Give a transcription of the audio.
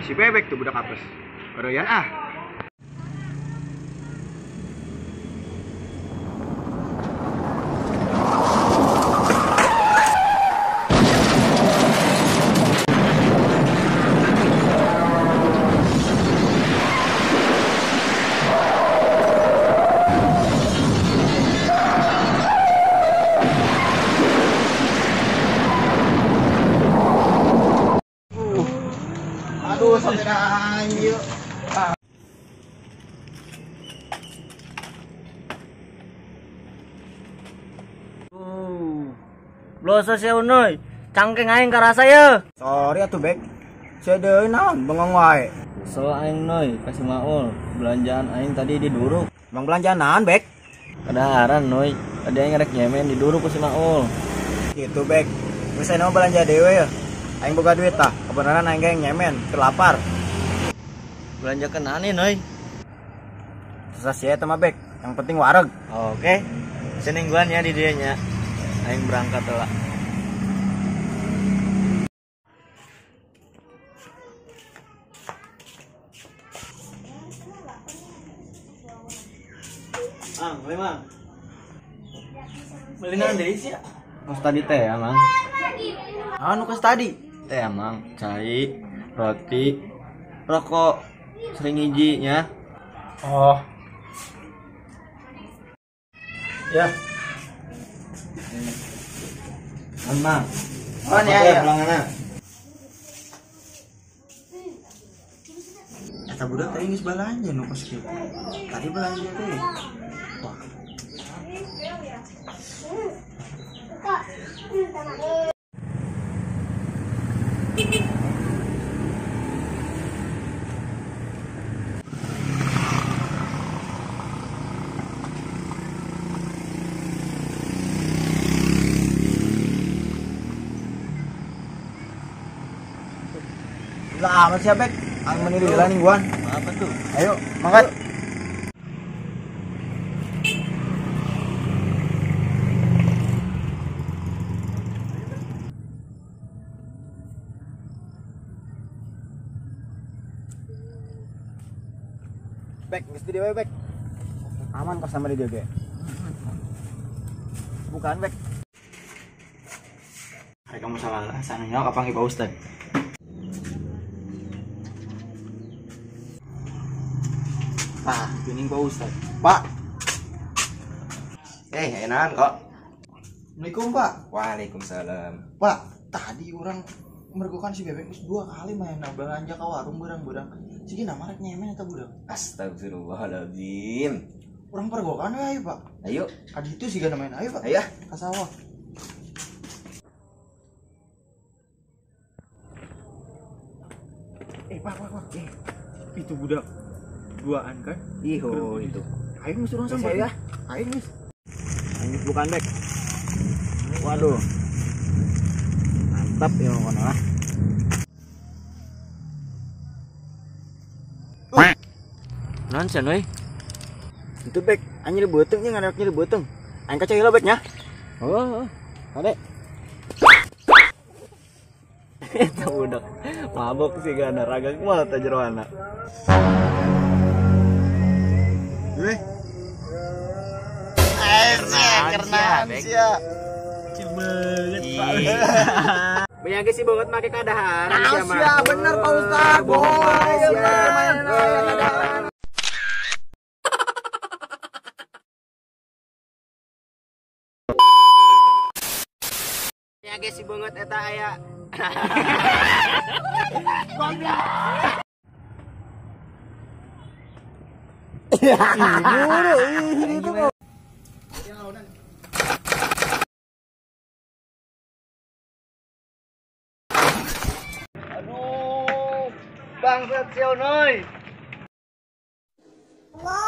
Si bebek tuh budak apes. Baroyan ah. Aduh, sampai anjir. Bloso sia unoy, cangkeng aing karasa ye. Sorry atuh bek. Sia deui naon bengong wae. Kesel aing noy, kasih maul. Belanjaan aing tadi diduruk. Emang belanjaan naon bek? Kadaharan noy, tadi aing rek nyemen diduruk ku si maul. Gitu bek. Geus aing mah belanja dewe ya. Aing boga duit tah, kebenaran aing ge nyemen, kelapar. Belanja ke nani noy? Susah sih eta mah bek, yang penting wareg. Oke, seningguan ya di dieu nya. Aing berangkat lah. Mang, beli mang. Beli naon deui sih? Kos tadi teh ya, Mang. Anu kos tadi? Teh ya, Mang. Cai, roti, rokok, sering hiji nya. Oh. Ya. Mang. Oh, ya, ya. Pelangganan. Eta budak tadi geus balanja nu kos kieu. Tadi belanja teh. Wah. Lah amat siapa bek? Aing meni di jalan gua. Apa tuh? Ayo, mangkat. Bek, geus di dewe bek. Aman kok sama di dia ge. Bukan bek. Hari kamu salah sana nyawa kapan Pak Ustad. Pak, pining Pak Ustad. Pak. Enakan kok. Assalamualaikum, Pak. Waalaikumsalam. Pak, tadi orang mergokan si bebek geus 2 kali main belanja ka warung beurang-beurang. Sigi nama rek nyemen eta budak. Astagfirullahaladzim. Urang pergokan we ayo, Pak. Ayo. Adi itu siga main ayo, Pak. Ayo. Ka sawah. Pak, Pak. Itu budak duaan kan? Iho itu. Ayo geus urang sampai ya. Ayo geus. Ayo bukan bek. Waduh. Mantap ya pokoknya lah. Naon sia noy? Itu bek, anjir beuteung nya ngareok nyeri beuteung. Aing kaca heula bek nya. Oh, kade. Eta budak mabok sih gana raga kumaha teh jeroana. Weh. Sia, sia. Banget, Pak. Banyak sih banget make kadaharan sia mah. Sia, bener Pak Ustaz. Bohong sia. Banyak sih banget eta aya. Goblok. Ih, itu. Aduh, bangsat sia noy. Allah.